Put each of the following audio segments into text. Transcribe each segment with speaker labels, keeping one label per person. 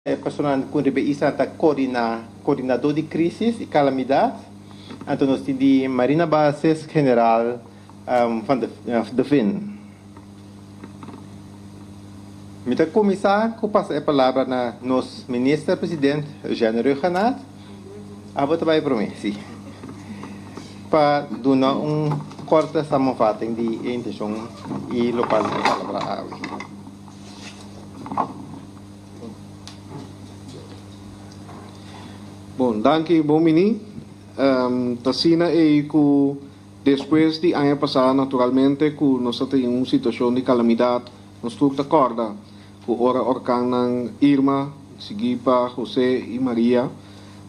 Speaker 1: E personanan ku riba e isla ta koordiná, koordinadó di krísis i kalamidat. Anto nos tin di Marina Basis General van de de Vin. Mi ta kuminsá ku pasa e palabra na nos Minister President Eugène Rhuggenaath. Abo ta bai promé, sí, pa duna un korte samenvatting di e intenshon i lokual nos a palabrá awe.
Speaker 2: Bon, danki bon bini. Ta asina ei ku despues di aña pasá naturalmente ku nos a tin un situashon di kalamidat, nos tur ta kòrda ku ora orkannan Irma, siguí pa José i Maria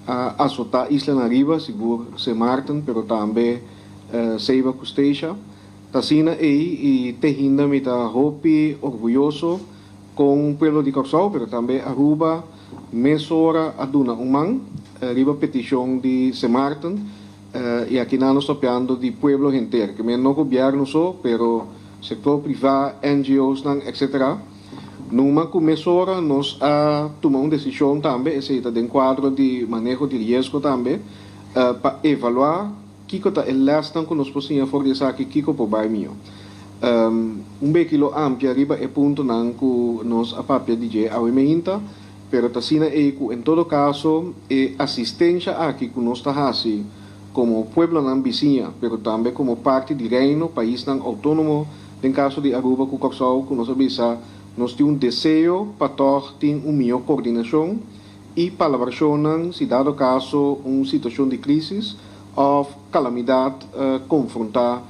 Speaker 2: a asotá islanan ariba, sigur Sint Maarten pero tambe Saba ku Statia. Ta asina ei i te hinda mi ta hopi orguyoso Kon pueblo di Kòrsou pero tambe Aruba mesora a duna un man riba petishon di Sint Maarten i aki nan nos papiando di pueblo henter, ke men no gobièrnu so pero sektor privá, NGO's nan etc. Numa ku mesora nos a tuma un desishon tambe, esei ta den kuadro di maneho di riesgo tambe, pa evaluá Kiko ta e lèsnan ku nos por siña for di esaki? Kiko por bai mihó? Un beki lo amplia riba e puntonan ku nos a papia di dje awe meinta, pero ta asina ei ku en todo kaso e asistensha aki ku nos ta hasi komo pueblonan bisiña, pero tambe komo parti di Reino, paisnan outónomo, den kaso di Aruba ku Kòrsou, ku nos a bisa nos tin un deseo pa tòg tin un mihó kordinashon i palabrashonnan si dado kaso un situashon di krísis òf kalamidat konfrontá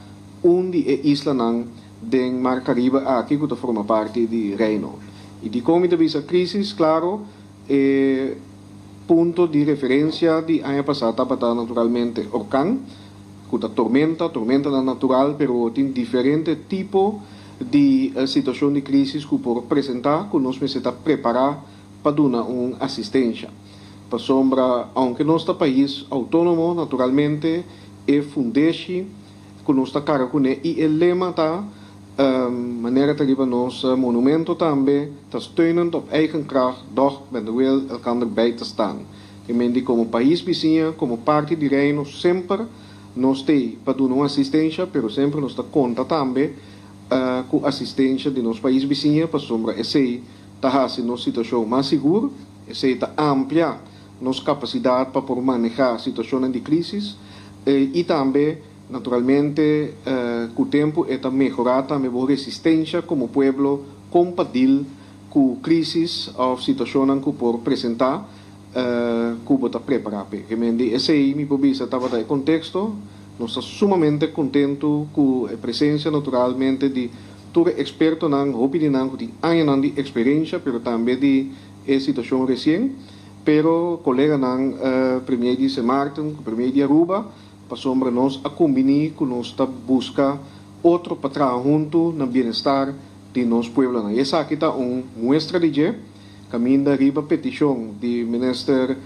Speaker 2: un di e islanan den Mar Karibe aki ku ta forma parti di Reino. I dikon mi ta bisa krísis? Klaro, e punto di referensia di aña pasá tabata naturalmente orkan, ku ta tormenta, tormentanan natural, pero tin diferente tipo di situashon di krísis ku por presentá ku nos mester ta prepará pa duna un asistensha. Pasobra aunke nos ta pais outónomo, naturalmente e fundeshi ku nos ta karga kuné i e lema ta, manera ta riba nos monumento tambe, ta steunend op eigen kracht, doch met de wil elkander bij te staan. E men di komo pais bisiña, komo parti di Reino semper nos t'ei pa duna un asistensha, pero semper nos ta konta tambe ku asistensha di nos pais bisiña pasobra esei ta hasi nos situashon mas sigur, esei ta amplia nos kapasidat pa por manehá situashonnan di krísis i tambe naturalmente ku tempu e ta mehorá tambe bo resistensha komo pueblo kon pa dil ku krísis òf situashonnan ku por presentá ku bo ta prepará p'e. Di esei mi por bisa tabata e konteksto. Nos ta sumamente kontentu ku e presensia naturalmente di Tur e ekspertonan, hopi di nan ku tin añanan di eksperensha pero tambe di e situashon resien, pero koleganan Premier di Sint Maarten ku Premier di Aruba, pasobra nos a kumbiní ku nos ta buska otro pa traha huntu na bienestar di nos pueblonan. I esaki ta un muestra di dje, kaminda riba petishon di Minister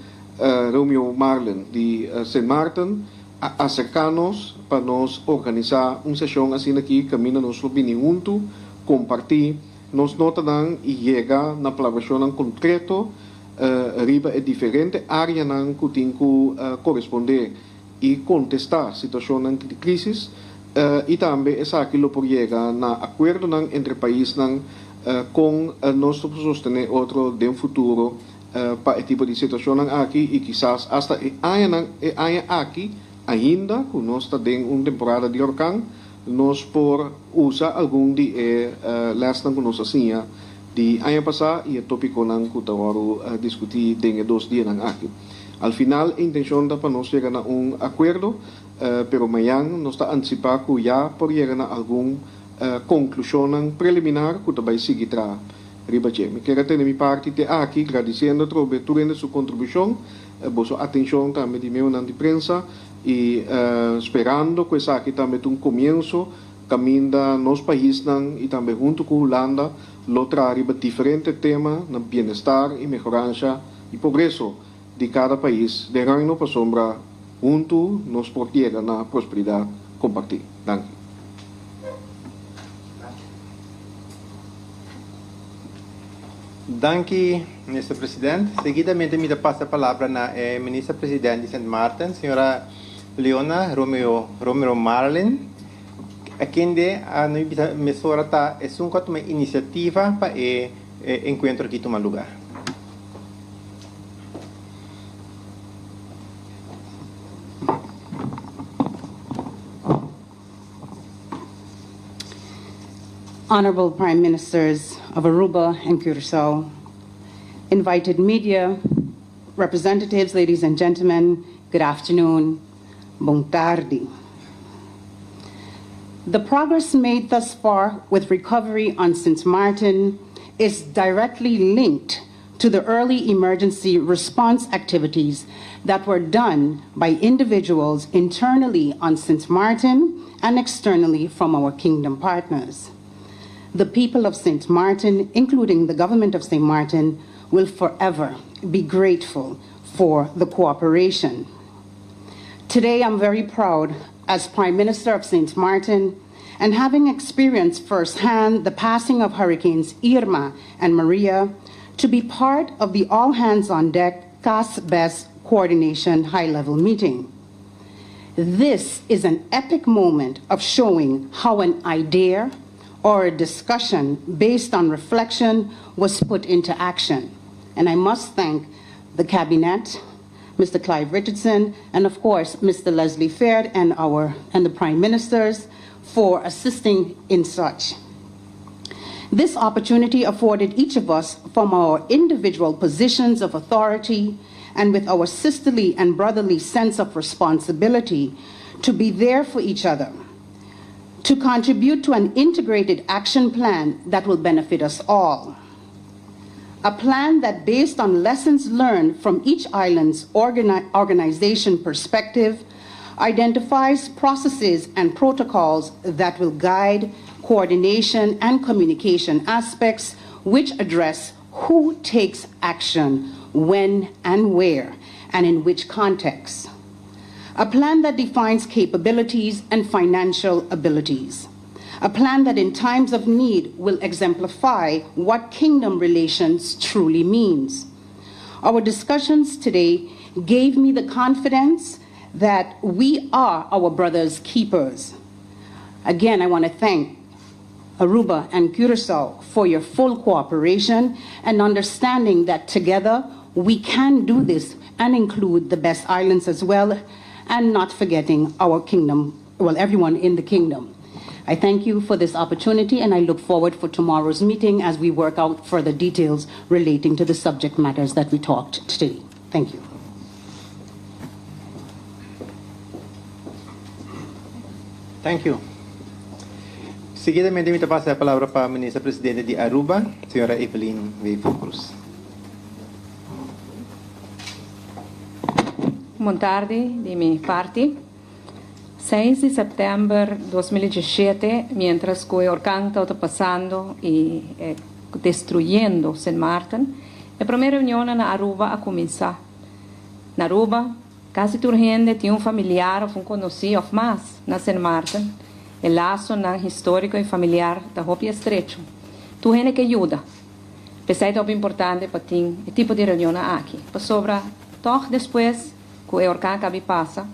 Speaker 2: Romeo Marlin di Sint Maarten, A aserká nos pa nos organisá un seshon asina aki kaminda nos lo bini huntu, kompartí nos notanan i yega na palabrashonnan konkreto riba e diferente áreanan ku tin ku korespondé i kontestá situashonnan di krísis i tambe esaki lo por yega na akuerdonan entre paisnan kon nos lo por sostené otro den futuro pa e tipo di situashonnan aki i kisas asta e añanan e aña aki ainda ku nos ta den un temporada di orkan nos por usa algun di e lèsnan ku nos a siña di aña pasá i e tópikonan ku ta wòrdu diskutí den e dos dianan aki. Al final e intenshon ta pa nos yega na un akuerdo pero mañan nos ta antisipá ku ya por yega na algun konklushonnan preliminar ku ta bai sigui traha. Riba dje. Mi kier a tene mi parti te aki gradisiendo atrobe tur hende su kontribushon, boso atenshon tambe di meonan di prensa i sperando ku esaki tambe ta un komienso kaminda nos paisnan i tambe huntu ku Hulanda lo traha riba diferente tema na bienestar i mehoransha i progreso di kada pais den Reino pasobra huntu nos por yega na prosperidat kompartí. Danki.
Speaker 1: Danki, Minister President. Seguidamente mi ta pasa e palabra na e Minister President di Sint Maarten, señora Leona Romeo Romero Marlin, a kende a no bisa mesora ta esun ku a tuma e inisiativa pa e enkuentro aki tuma lugar.
Speaker 3: Honorable Prime Ministers of Aruba and Curaçao, invited media representatives, ladies and gentlemen, good afternoon, bon tardi. The progress made thus far with recovery on St. Martin is directly linked to the early emergency response activities that were done by individuals internally on St. Martin and externally from our kingdom partners. The people of St. Martin, including the government of St. Martin, will forever be grateful for the cooperation. Today, I'm very proud as Prime Minister of St. Martin and having experienced firsthand the passing of Hurricanes Irma and Maria to be part of the all hands on deck CAS BEST coordination high level meeting. This is an epic moment of showing how an idea or a discussion based on reflection was put into action. And I must thank the Cabinet, Mr. Clive Richardson, and of course, Mr. Leslie Faird and, our, and the Prime Ministers for assisting in such. This opportunity afforded each of us from our individual positions of authority and with our sisterly and brotherly sense of responsibility to be there for each other, to contribute to an integrated action plan that will benefit us all. A plan that, based on lessons learned from each island's organi- organization perspective, identifies processes and protocols that will guide coordination and communication aspects which address who takes action, when and where, and in which context. A plan that defines capabilities and financial abilities. A plan that in times of need will exemplify what kingdom relations truly means. Our discussions today gave me the confidence that we are our brother's keepers. Again, I want to thank Aruba and Curacao for your full cooperation and understanding that together we can do this and include the best islands as well, and not forgetting our kingdom, well, everyone in the kingdom. I thank you for this opportunity and I look forward for tomorrow's meeting as we work out further details relating to the subject matters that we talked today. Thank you.
Speaker 1: Thank you. Seguidamente, mi ta pasa e palabra pa Minister Presidente di Aruba, señora Evelyn Wever-Croes.
Speaker 4: Bon tardi di mi parti. 6 di september 2017, mientras cu e orkan tabata pasando y destruyendo Sint Maarten, e prome reunion na Aruba a cuminsa. Na Aruba, casi tur hende tin un familiar of un conoci of mas na Sint Maarten. E lasonan historico y familiar ta hopi estrecho. Tur hende ke yuda. P'esey ta hopi importante pa tin e tipo di reunion aki. Pasobra toch despues cu e orkan a caba pasa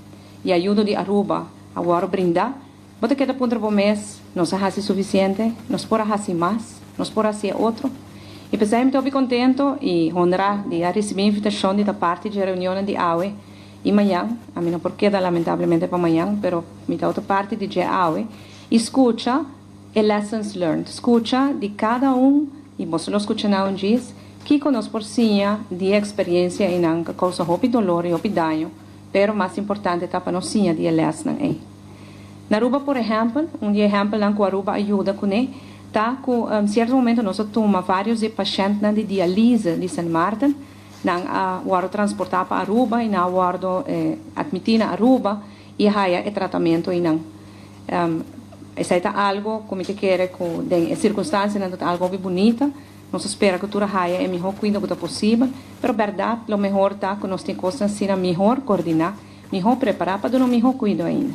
Speaker 4: y ayudo di Aruba a wordo brinda, bo ta keda puntra bo mes, nos a haci suficiente, nos por a haci mas, nos por a haci otro. Y p'esey mi ta contento y honra di ricibi invitacion di parti di e reunion di awe y mañan, ami no por keda lamentablemente pa mañan, pero mi ta otro parti di awe, y scucha e lessons learned, scucha di cada un, y bo lo scucha na un dia, cu nos por siña di experiencia cu a causa hopi dolor y hopi daño, pero mas importante ta pa nos siña di e lesnan ey. Na Aruba, por ehempel, un ehempel cu Aruba a yuda cu ne, ta cu un cierto momento nos a tuma varios pashentnan di dialyse di St. Martin, nan a wordo transporta pa Aruba y nan a wordo admiti na Aruba y haya e tratamento y nan. Esey ta algo cu mi ta kere cu den circunstancianan algo hopi bunita. Nos ta spera cu tur haya e miho cuido cu ta posibel, pero berdad, lo mihor ta cu nos tin cos asina miho coordina, miho prepara pa duna miho cuido ainda.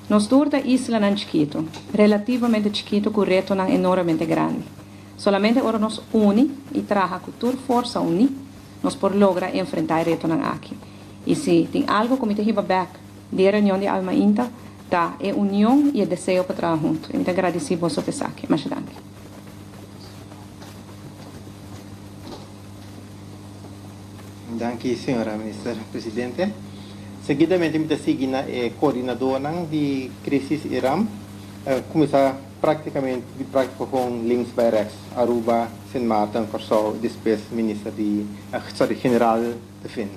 Speaker 4: Nos tur ta islanan chikito, relativamente chikito, cu retonan enormemente grandi. Solamente ora nos uni i traha ku tur forsa uní, nos por logra enfrentá e retonan aki. I si tin algu ku mi ta hiba bèk di e reunion di Almainta, ta e union i e deseo pa traha huntu. I mi ta gradisí boso pa esaki. Masha danki.
Speaker 1: Danki señora Minister Presidente. Seguidamente mi ta sigui na e coordinadornan di Crisis y Ramp. Cuminsa practicamente di practico con links bay rechts, Aruba, Sint Maarten, Corsou y despues Minister di, sorry, General de Fin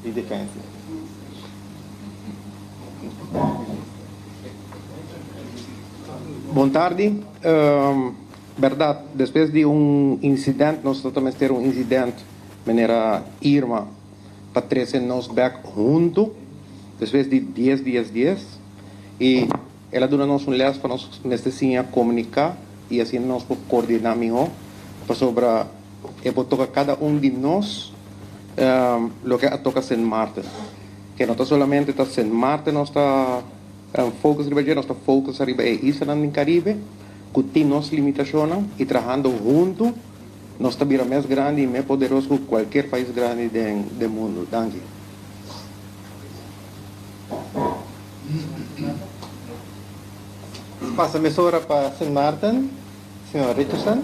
Speaker 1: di Defensie.
Speaker 2: Bon tardi. Berdad, despues di un incident nos ta mester un incident manera Irma pa trece nos bek hunto despues di dies dies dies y el a duna nos un les pa nos mester siña comunica y asina nos por coordina miho pasobra e por toca cada un di nos loke a toca Sint Maarten ke no ta solamente ta Sint Maarten nos ta focus riba dje nos ta focus riba e islanan den Caribe. Ku tin nos limitashonnan i trahando huntu nos ta bira mes grandi i mes poderoso ku kualkier pais grandi den den mundu. Danki.
Speaker 1: Pasa mesora pa Sint Maarten, señor Richardson.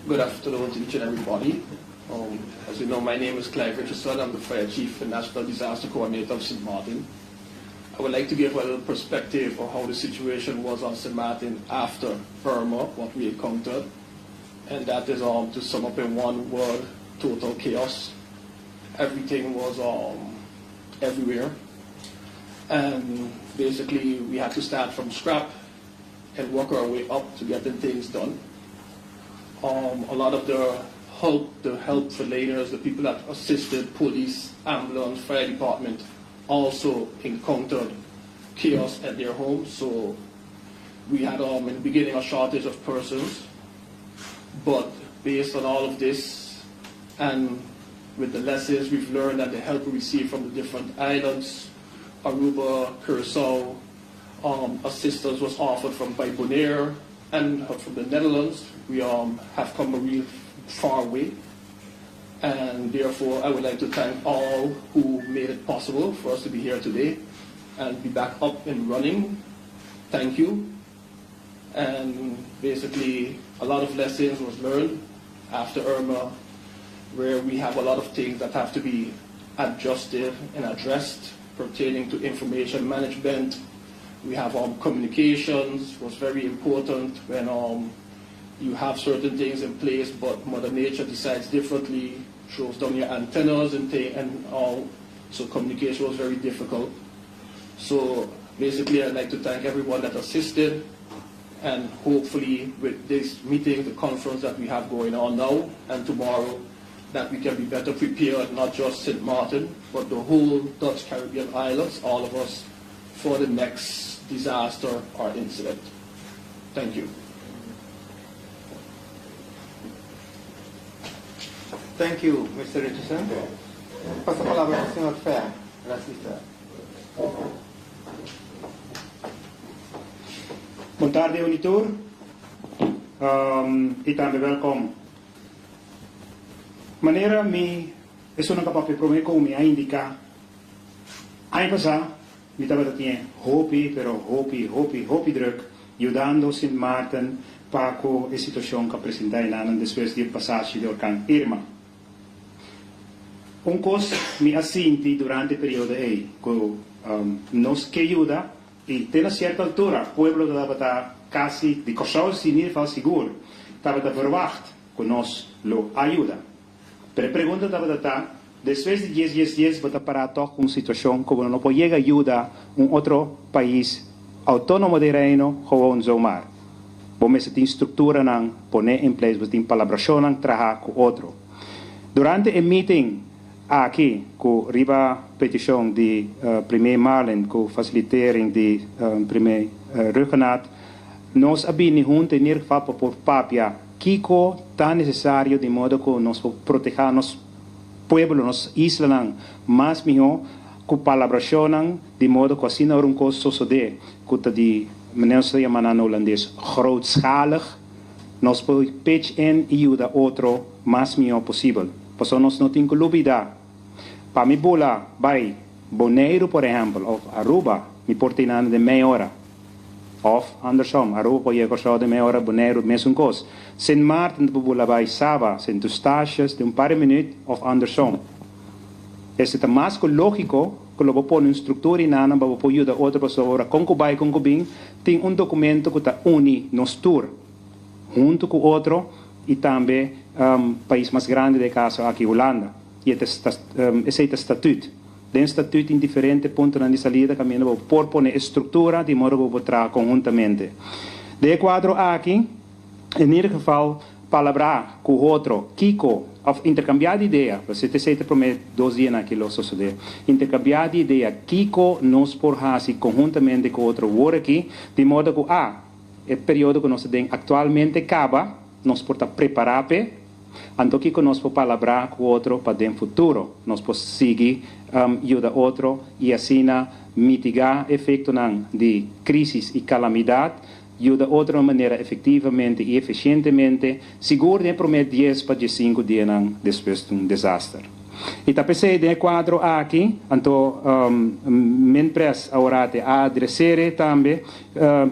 Speaker 5: Good afternoon to each and everybody. Um, as you know, my name is Clive Richardson. I'm the Fire Chief and National Disaster Coordinator of St. Martin. I would like to give a little perspective of how the situation was on St. Martin after Irma, what we encountered. And that is, um, to sum up in one word, total chaos. Everything was um, everywhere. And basically, we had to start from scrap and work our way up to getting things done. Um, a lot of the help, the help for laners, the people that assisted police, ambulance, fire department, also encountered chaos at their homes. So we had um, in the beginning a shortage of persons, but based on all of this and with the lessons we've learned and the help we received from the different islands, Aruba, Curacao, um, assistance was offered from by Bonaire and from the Netherlands. We um, have come a real far way. And therefore, I would like to thank all who made it possible for us to be here today and be back up and running. Thank you. And basically, a lot of lessons was learned after Irma, where we have a lot of things that have to be adjusted and addressed pertaining to information management. We have um, communications was very important when um, you have certain things in place, but Mother Nature decides differently, throws down your antennas and, and all. So communication was very difficult. So basically, I'd like to thank everyone that assisted, and hopefully with this meeting, the conference that we have going on now and tomorrow, that we can be better prepared, not just St. Martin, but the whole Dutch Caribbean islands, all of us, for the next disaster or incident. Thank you.
Speaker 1: Thank you, Mr. Richardson. Pasa palabra pa señor Fer. Gracias, sir.
Speaker 6: Bon tardi un i tur um, i tambe welkom. Manera mi esunnan ka papia prome ku mi a indiká aña pasá mi tabata tin e hopi pero hopi hopi hopi druk yudando Sint Maarten pa ku e situashon ku a presentá enanan despues di e pasashi di orkan Irma. Un kos mi a sinti durante e periodo ei ku nos ke yuda i te na sierto altura pueblo tabata kasi di Kòrsou si in ieder geval sigur tabata verwacht ku nos lo a yuda. Pero e pregunta tabata ta, despues di dies dies dies bo ta pará tòg ku un situashon ku bo no por yega yuda un otro pais outónomo den Reino gewoon zomaar. Bo mester tin strukturanan poné in place, bo tin palabrashonnan trahá ku otro. Durante e meeting aki ku riba petishon di Premier Marlin ku fasilitering di Premier Rhuggenaath, nos a bini huntu in ieder geval pa por papia Kiko ta nesesario di modo ku nos por protehá nos pueblo, nos islanan mas mihó? ku palabrashonnan di modo ku asina ora un kos sosodé ku ta di manera nos ta yama nan na hulandes grootschalig, nos por pitch in i yuda otro mas mihó posibel. Pasobra nos no tin ku lubidá, pa mi bula bai Boneiru por ehèmpel òf Aruba mi por tin nan den mei ora. Òf andersom, Aruba por yega Kòrsou den mei ora, Boneiru mesun kos. Sint Maarten ta por bula bai Saba, Sint Eustatius den un par di minüt òf andersom. Esei ta mas ku lógiko ku lo bo pone un struktura einan pa bo por yuda otro pasobra ora kon ku bai kon ku bin tin un dokumento ku ta uni nos tur huntu ku otro i tambe pais mas grandi den e kaso aki Hulanda i e ta esei ta statüt. Den statüt tin diferente puntonan di salida kaminda bo por pone e struktura di modo ku bo por traha konhuntamente. Den e kuadro aki in ieder geval Palabrá ku otro kiko òf interkambiá di idea, pasobra esei ta e promé dos dianan aki lo sosodé, interkambiá di idea kiko nos por hasi konhuntamente ku otro wor aki, di modo ku a e periodo ku nos ta den aktualmente kaba, nos por ta prepará p'e, anto kiko nos por palabrá ku otro pa den futuro nos por sigui yuda otro i asina mitigá efektonan di krísis i kalamidat. Yuda otro na manera efectivamente y eficientemente, sigur den e prome dies pa diescinco dianan despues di un desaster. Y ta p'esey den e cuadro aki, anto Minpres aworate a adresere tambe,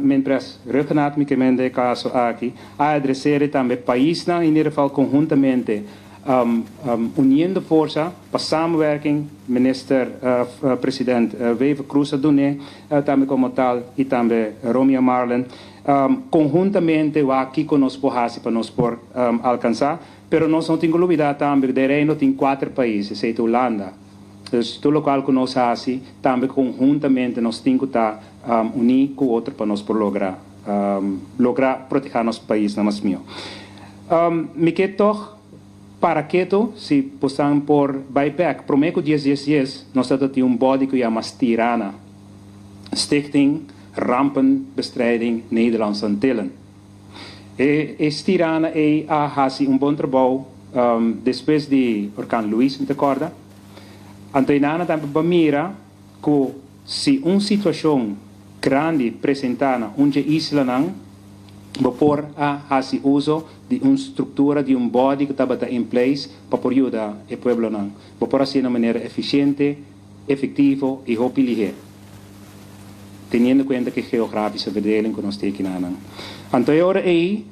Speaker 6: Minpres Rhuggenaath mi ke men den e caso aki, a adresere tambe paisnan in ieder geval conhuntamente uniendo forsa pa samenwerking, Minister President Wever Croes a dun'é tambe komo tal i tambe Romeo Marlin konhuntamente wak kiko nos por hasi pa nos por alkansá. Pero nos no tin ku lubidá tambe ku den Reino tin kuater pais, esei ta Hulanda. Dus tur lokual ku nos hasi tambe konhuntamente nos tin ku ta uní ku otro pa nos por logra logra protehá nos paisnan mas mihó. Mi ke tòg para ketu si bosan por bai bèk. Promé ku dies dies dies nos tabata tin un bòdi ku yama Stirana, Stichting Rampenbestrijding Nederlandse Antillen. E e Stirana ei a hasi un bon trabou despues di orkan Luis, mi ta kòrda. Anto e nana tambe bo a mira ku si un situashon grandi presentá na un dje islanan, bo por a hasi uso di un struktura di un body ku tabata in place pa por yuda e pueblonan. Bo por hasié na manera efisiente, efektivo i hopi lihé, teniendo kuenta ku e geografische verdeling ku nos tin akinanan. Anto e ora ei,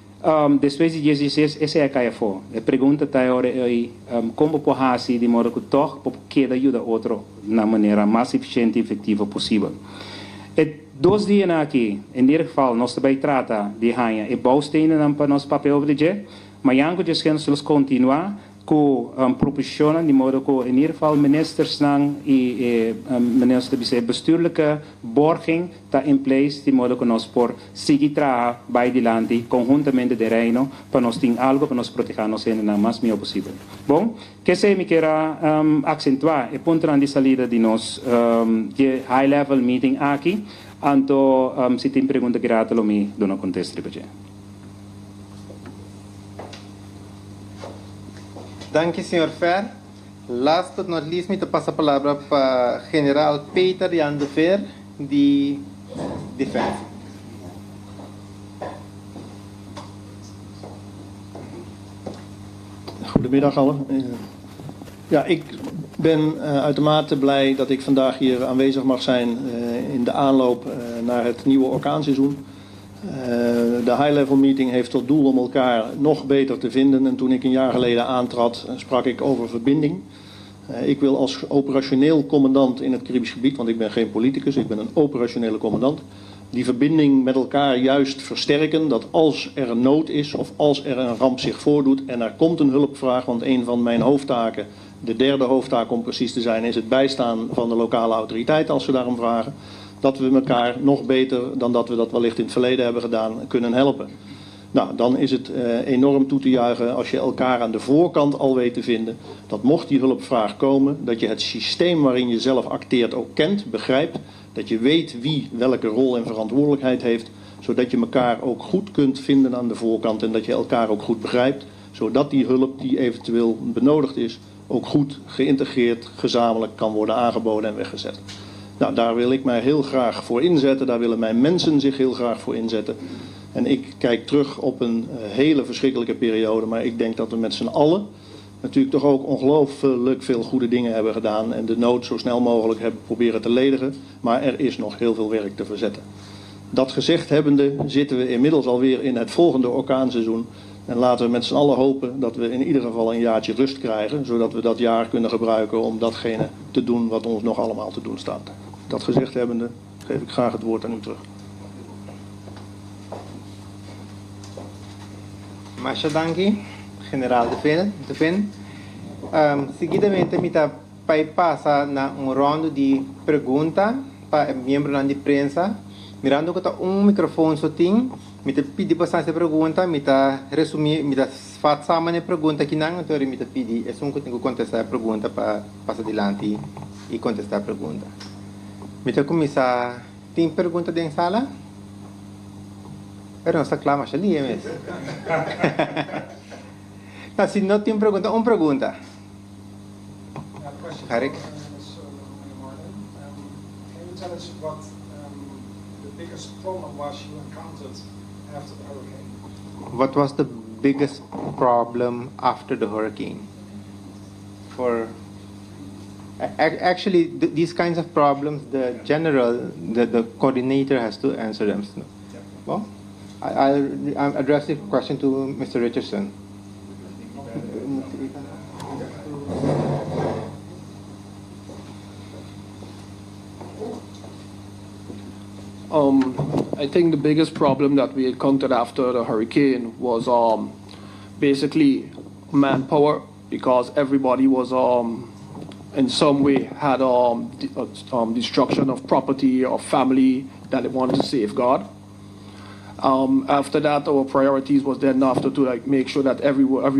Speaker 6: despues di dies dieses, esei a kai afó. E pregunta ta e ora ei, kon bo por hasi di modo ku tòg bo por keda yuda otro na manera mas efisiente i efektivo posibel? E dos dianan aki, in ieder geval, nos ta bai trata di haña e bouwstenennan pa nos papia over di dje. Mañan ku dje nos los kontinuá ku proposishonnan di modo ku in ieder geval ministersnan i e nos ta bisa e bestuurlijke borging ta in place di modo ku nos por sigui traha bai dilanti konhuntamente den Reino pa nos tin algu pa nos protehá nos hendenan mas mihó posibel. Bon. K'esei mi kier a aksentuá e puntonan di salida di nos dje high level meeting aki, anto si tin pregunta ki rato lo mi duna kontesta riba dje.
Speaker 1: Danki señor Fer. Last but not least mi ta pasa palabra pa General Peter Jan de Veer di Defensie.
Speaker 5: Goedemiddag allen. Ja, ik ben uitermate blij dat ik vandaag hier aanwezig mag zijn in de aanloop naar het nieuwe orkaanseizoen. De high-level meeting heeft tot doel om elkaar nog beter te vinden. En toen ik een jaar geleden aantrad, sprak ik over verbinding. Ik wil als operationeel commandant in het Caribisch gebied, want ik ben geen politicus, ik ben een operationele commandant, die verbinding met elkaar juist versterken. Dat als er een nood is of als er een ramp zich voordoet en er komt een hulpvraag, want een van mijn hoofdtaken, de derde hoofdtaak om precies te zijn, is het bijstaan van de lokale autoriteiten als ze daarom vragen. Dat we elkaar nog beter dan dat we dat wellicht in het verleden hebben gedaan kunnen helpen. Nou, dan is het enorm toe te juichen als je elkaar aan de voorkant al weet te vinden. Dat mocht die hulpvraag komen, dat je het systeem waarin je zelf acteert ook kent, begrijpt. Dat je weet wie welke rol en verantwoordelijkheid heeft, zodat je elkaar ook goed kunt vinden aan de voorkant en dat je elkaar ook goed begrijpt, zodat die hulp die eventueel benodigd is,
Speaker 7: ook goed geïntegreerd gezamenlijk kan worden aangeboden en weggezet. Nou, daar wil ik mij heel graag voor inzetten. Daar willen mijn mensen zich heel graag voor inzetten. En ik kijk terug op een hele verschrikkelijke periode. Maar ik denk dat we met z'n allen natuurlijk toch ook ongelooflijk veel goede dingen hebben gedaan. En de nood zo snel mogelijk hebben proberen te ledigen. Maar er is nog heel veel werk te verzetten. Dat gezegd hebbende zitten we inmiddels alweer in het volgende orkaanseizoen. En laten we met z'n allen hopen dat we in ieder geval een jaartje rust krijgen. Zodat we dat jaar kunnen gebruiken om datgene te doen wat ons nog allemaal te doen staat. Dat gezegd hebbende geef ik graag het woord aan u terug.
Speaker 1: Masha danki, Generaal De Vin. De Vin. Seguidamente mi ta bai pasa na un ronde di pregunta pa miembronan di prensa. Mirando ku ta un microfoon so tin, mi ta pidi boso hasi pregunta, mi ta resumi, mi ta vat samen e pregunta kinan, anto mi ta pidi esun ku tin ku kontestá e pregunta pa pasa dilanti i kontestá e pregunta. Mi ta kuminsá, tin pregunta den sala? Pero nos ta kla masha lie mes. No, si no tin pregunta, un pregunta. Harik.
Speaker 8: Can you tell us what the biggest problem was you encountered after the hurricane?
Speaker 1: What was the biggest problem after the hurricane? For actually, these kinds of problems, the general, the coordinator has to answer them. Well, I'll address the question to Mr. Richardson.
Speaker 5: I think the biggest problem that we encountered after the hurricane was basically manpower, because everybody was in some way had destruction of property or family that they wanted to safeguard. After that, our priorities was then after to like make sure that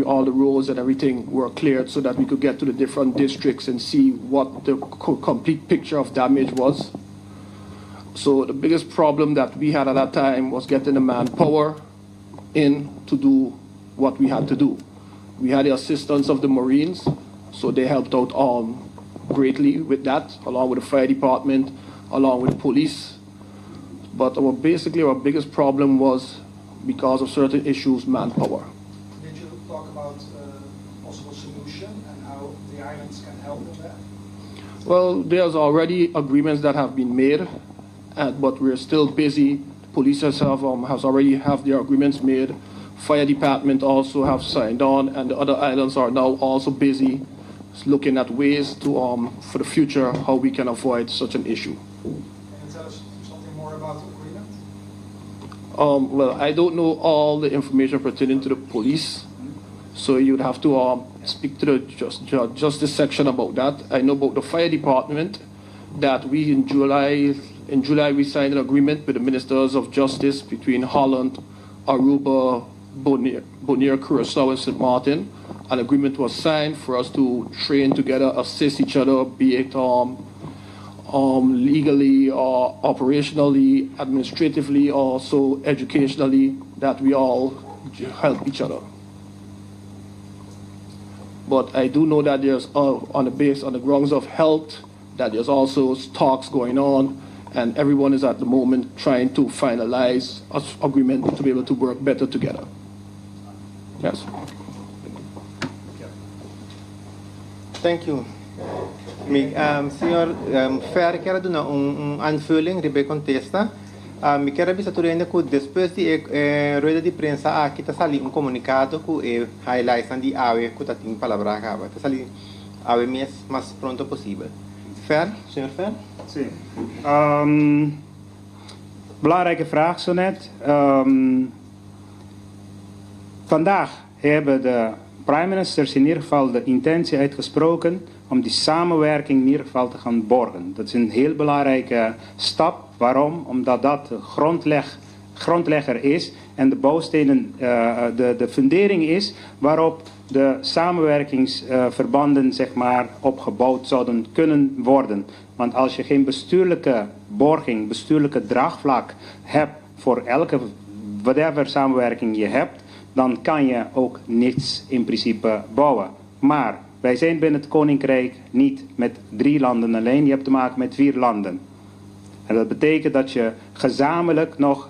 Speaker 5: all the roads and everything were cleared so that we could get to the different districts and see what the complete picture of damage was. So the biggest problem that we had at that time was getting the manpower in to do what we had to do. We had the assistance of the Marines, so they helped out greatly with that, along with the fire department, along with the police. But basically our biggest problem was, because of certain issues, manpower.
Speaker 8: Did you talk about a possible solution and how the islands can help in that?
Speaker 5: Well, there's already agreements that have been made, but we're still busy. The police has already have their agreements made. Fire department also have signed on, and the other islands are now also busy looking at ways to for the future, how we can avoid such an issue.
Speaker 8: Can you tell us something more about the agreement?
Speaker 5: Well, I don't know all the information pertaining to the police, so you'd have to speak to the justice section about that. I know about the fire department, that we in July we signed an agreement with the ministers of justice between Holland, Aruba, Bonaire, Curacao, and St. Martin. An agreement was signed for us to train together, assist each other, be it legally or operationally, administratively, also educationally, that we all help each other. But I do know that there's, on the grounds of health, that there's also talks going on, and everyone is at the moment trying to finalize an agreement to be able to work better together. Yes.
Speaker 1: Thank you. Mi, señor Fer kier duna un aanvulling riba e kontesta. Mi kier bisa tur hende ku despues di rueda di prensa aki ta sali un komunikado ku e highlights di awe ku tatin palabrá kaba. Ta sali awe mes mas pronto posibel. Fer, señor Fer?
Speaker 6: Sí. Belangrijke vraag zo net. Vandaag hebben de prime ministers in ieder geval de intentie uitgesproken om die samenwerking in ieder geval te gaan borgen. Dat is een heel belangrijke stap. Waarom? Omdat dat de grondlegger is en de bouwstenen, de fundering is waarop de samenwerkingsverbanden, zeg maar, opgebouwd zouden kunnen worden. Want als je geen bestuurlijke borging, bestuurlijke draagvlak hebt voor elke whatever samenwerking je hebt, dan kan je ook niets in principe bouwen. Maar Wij zijn binnen het Koninkrijk niet met drie landen alleen, je hebt te maken met vier landen. En dat betekent dat je gezamenlijk nog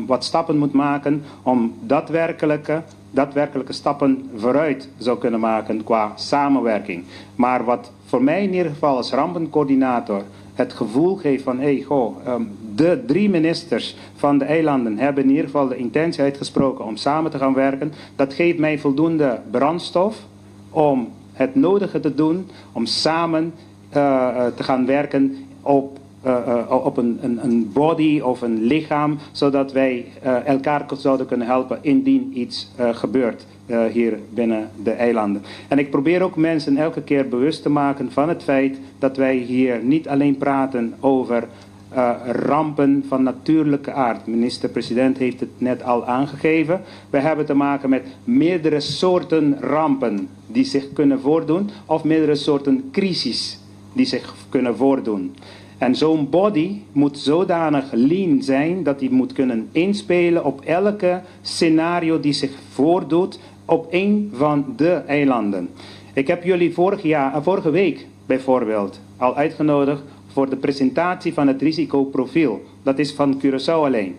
Speaker 6: wat stappen moet maken om daadwerkelijke stappen vooruit zou kunnen maken qua samenwerking. Maar wat voor mij in ieder geval als rampencoördinator het gevoel geeft van, hé, hey, goh, de drie ministers van de eilanden hebben in ieder geval de intentie uitgesproken om samen te gaan werken. Dat geeft mij voldoende brandstof om het nodige te doen om samen te gaan werken op een body of een lichaam, zodat wij elkaar zouden kunnen helpen indien iets gebeurt hier binnen de eilanden. En ik probeer ook mensen elke keer bewust te maken van het feit dat wij hier niet alleen praten over rampen van natuurlijke aard. Minister-president heeft het net al aangegeven. We hebben te maken met meerdere soorten rampen die zich kunnen voordoen of meerdere soorten crisis die zich kunnen voordoen. En zo'n body moet zodanig lean zijn dat hij moet kunnen inspelen op elke scenario die zich voordoet op een van de eilanden. Ik heb jullie vorige week bijvoorbeeld al uitgenodigd voor de presentatie van het risicoprofiel. Dat is van Curaçao alleen.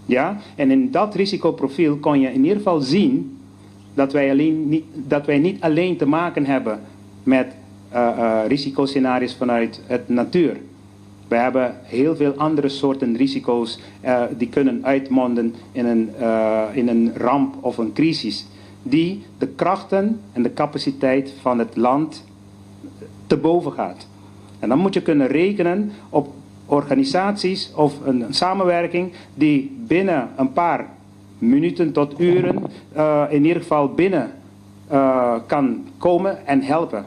Speaker 6: Ja? En in dat risicoprofiel kon je in ieder geval zien dat wij niet alleen te maken hebben met risicoscenario's vanuit het natuur. We hebben heel veel andere soorten risico's die kunnen uitmonden in een ramp of een crisis. Die de krachten en de capaciteit van het land te boven gaat. En dan moet je kunnen rekenen op organisaties of een samenwerking die binnen een paar minuten tot uren in ieder geval binnen kan komen en helpen.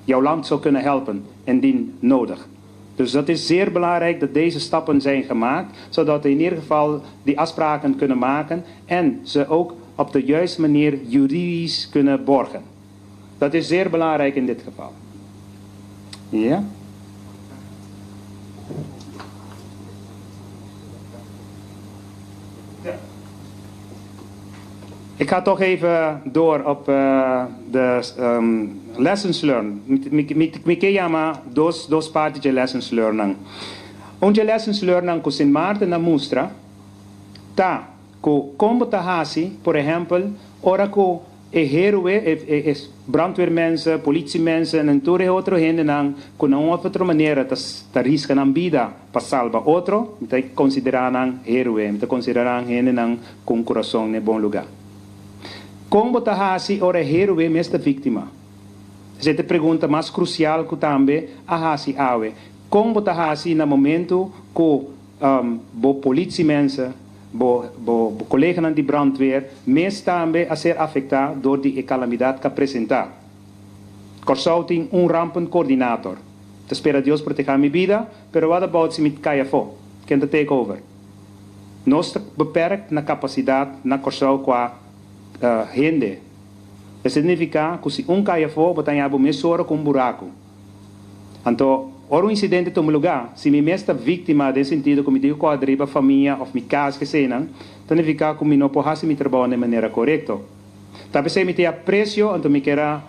Speaker 6: Jouw land zou kunnen helpen indien nodig. Dus dat is zeer belangrijk dat deze stappen zijn gemaakt, zodat we in ieder geval die afspraken kunnen maken en ze ook op de juiste manier juridisch kunnen borgen. Dat is zeer belangrijk in dit geval. Ja? Ja. Ik ga toch even door op de lessons learned. Mi ke yama dos parti di lessons learned. Un lessons learned ku Sint Maarten a mustra, ta ku kon bo ta hasi, por ehèmpel, ora ku e héroe, e brandweermensen, politiemensen en tur otro hendenan, ku na un otro manera ta riska nan bida pa salba otro, mi ta konsiderá nan héroe, mi ta konsiderá nan hendenan ku kurason na bon lugá. Kon bo ta hasi ora héroe mes ta víktima? Esei ta e pregunta mas krusial ku tambe a hasi awe. Kon bo ta hasi na momento ku bo politiemensen, bo koleganan di brandweer, mes tambe a ser afektá dor di e kalamidat ku a presentá? Kòrsou tin un rampencoördinator. Ta spera Dios protehá mi bida, pero what about si mi kai afó? Ken ta take over? Nos ta beperkt na kapasidat na Kòrsou qua hende. Esei ta nifiká ku si un kai afó, bo ta haña bo mesora ku un buraku. Anto, ora un insidente tuma lugá, si mi mes ta víktima den sentido ku mi tin ku kòrda riba famia òf mi kas keseinan, ta nifiká ku mi no por hasi mi trabou na e manera korekto. Ta p'esei mi tin apresio, anto mi kier a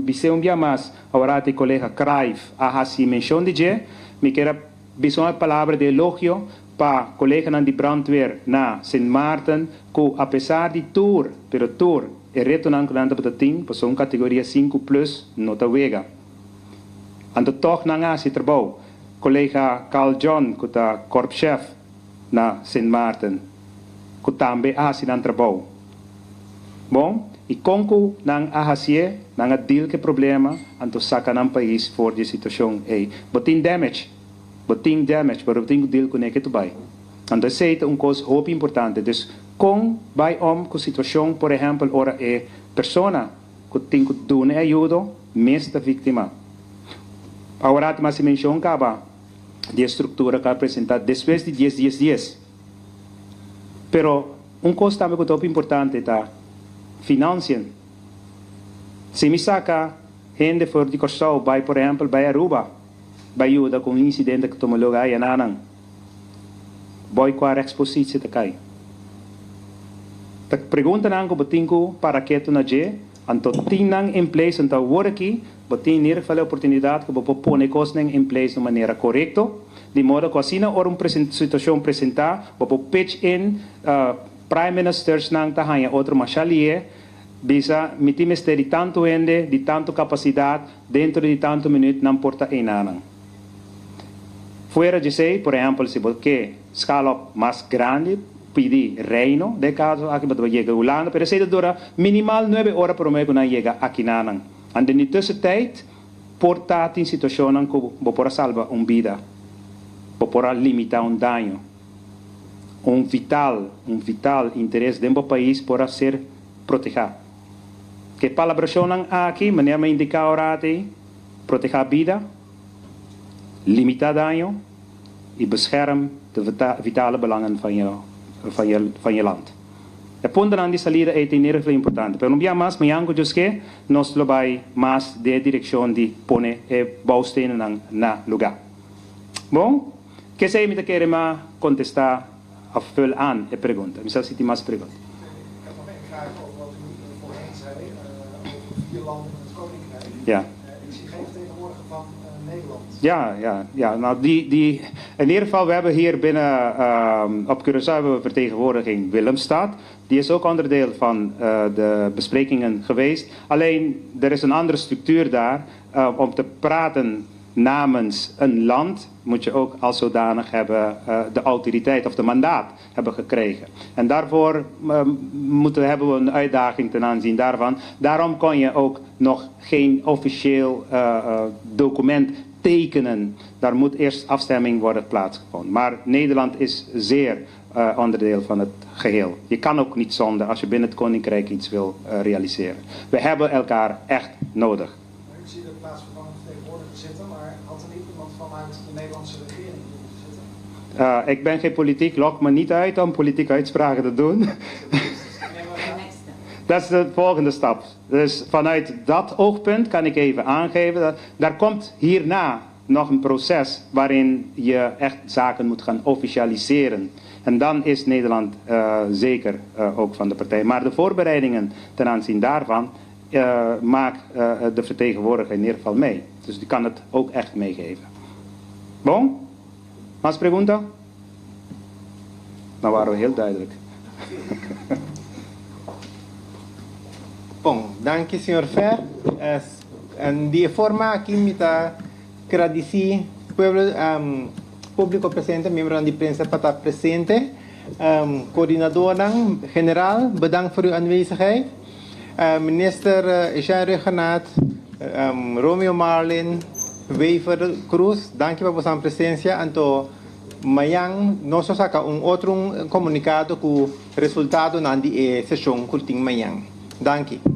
Speaker 6: bis'é un bia mas, aworati kolega Craif a hasi menshon di dje, mi kier a bisa un palabra di elogio pa koleganan di brandweer na Sint Maarten ku apesar di tur, pero tur, e retonan ku nan tabata tin, pasobra un kategoria sinku plus no ta wega. Anto tòg nan a hasi trabou. Kolega Carl John ku ta korpschef na Sint Maarten ku tambe a hasi nan trabou. Bon, i kon ku nan a hasié, nan a deal ku e problema, anto saka nan pais for di e situashon ei. Bo tin damage, bo tin damage, pero bo tin ku deal kuné ke tu bai. Anto esei ta un kos hopi importante. Dus kon bai om ku situashon, por ehèmpel ora e persona ku tin ku duna e ayudo mes ta víktima. Aworat mas e menshon kaba di e struktura ku a presentá despues di dies dies dies. Pero un kos tambe ku ta hopi importante ta financiën. Si mi saka hende for di Kòrsou bai por ehèmpel bai Aruba bai yuda ku un insidente ku tuma lugá ayananan, boi kua rèkspositie ta kai? Ta preguntanan ku bo tin ku para ketu na dje. Anto tin nan in place, anto awor aki, bo tin in ieder geval e oportunidad cu bo por pone cosnan in place na manera corecto, di modo cu asina ora un situacion presenta, bo por pitch in. Prime Ministersnan ta haña otro masha lié, bisa mi tin mester di tantu hende, di tantu capacidad, dentro di tantu minuut nan por ta einanan. Fuera djesei, por ehempel, si bo ke schaal op mas grandi, pidi Reino, den e caso aki bo ta yega Hulanda, pero esei ta dura minimal nuebe ora prome cu nan yega akinanan. Anto den di tussentijd por ta tin situacionnan cu bo por a salba un bida, bo por a limita un daño. Un vital, un vital interes den bo pais por a ser protehá. Ke palabrashonnan aki, manera mi a indiká ora ati, protehá bida, limitá daño i bescherm de vitale belangen van je, van je, van je land. E puntonan di salida ei ta inerfle importante, pero un bia mas mañan ku Dios ke, nos lo bai mas den e direkshon di pone e boustenennan na lugá. Bon? Kesey mi ta kere ma contesta of vul aan e pregunta. Mi sa si tin mas pregunta.
Speaker 8: Ik heb nog één vraag over wat u voorheen zei, over vier landen in het Koninkrijk.
Speaker 6: Ja.
Speaker 8: Ik zie geen vertegenwoordiger van Nederland.
Speaker 6: Ja, ja, ja. Nou, die, die, in ieder geval, we hebben hier binnen, op Curaçao hebben we vertegenwoordiging Willemstad. Die is ook onderdeel van de besprekingen geweest. Alleen, er is een andere structuur daar. Om te praten namens een land moet je ook als zodanig hebben de autoriteit of de mandaat hebben gekregen. En daarvoor moeten, hebben we een uitdaging ten aanzien daarvan. Daarom kon je ook nog geen officieel document tekenen. Daar moet eerst afstemming worden plaatsgevonden. Maar Nederland is zeer onderdeel van het geheel. Je kan ook niet zonder als je binnen het Koninkrijk iets wil realiseren. We hebben elkaar echt nodig.
Speaker 8: Ik zie de plaatsvervangend vertegenwoordiger zitten, maar had er niet iemand vanuit de Nederlandse regering moeten zitten?
Speaker 6: Ik ben geen politiek, lok me niet uit om politieke uitspraken te doen. Dat is de volgende stap. Dus vanuit dat oogpunt kan ik even aangeven dat daar komt hierna nog een proces waarin je echt zaken moet gaan officialiseren. En dan is Nederland zeker ook van de partij. Maar de voorbereidingen ten aanzien daarvan maakt de vertegenwoordiger in ieder geval mee. Dus die kan het ook echt meegeven. Bon? Mas pregunta? Nou waren we heel duidelijk.
Speaker 1: Bon, danki señor Fer. En di e forma aki mi ta gradisí pueblo, público presente, miembronan di prensa pa ta presente. Coördinadornan general, bedankt voor uw aanwezigheid. Minister Jean Rhuggenaath, Romeo Marlin, Wever Croes, danki pa boso presencia. Anto mañan nos lo saca un otro comunicado cu resultadonan di e sesion cu tin mañan. Danki.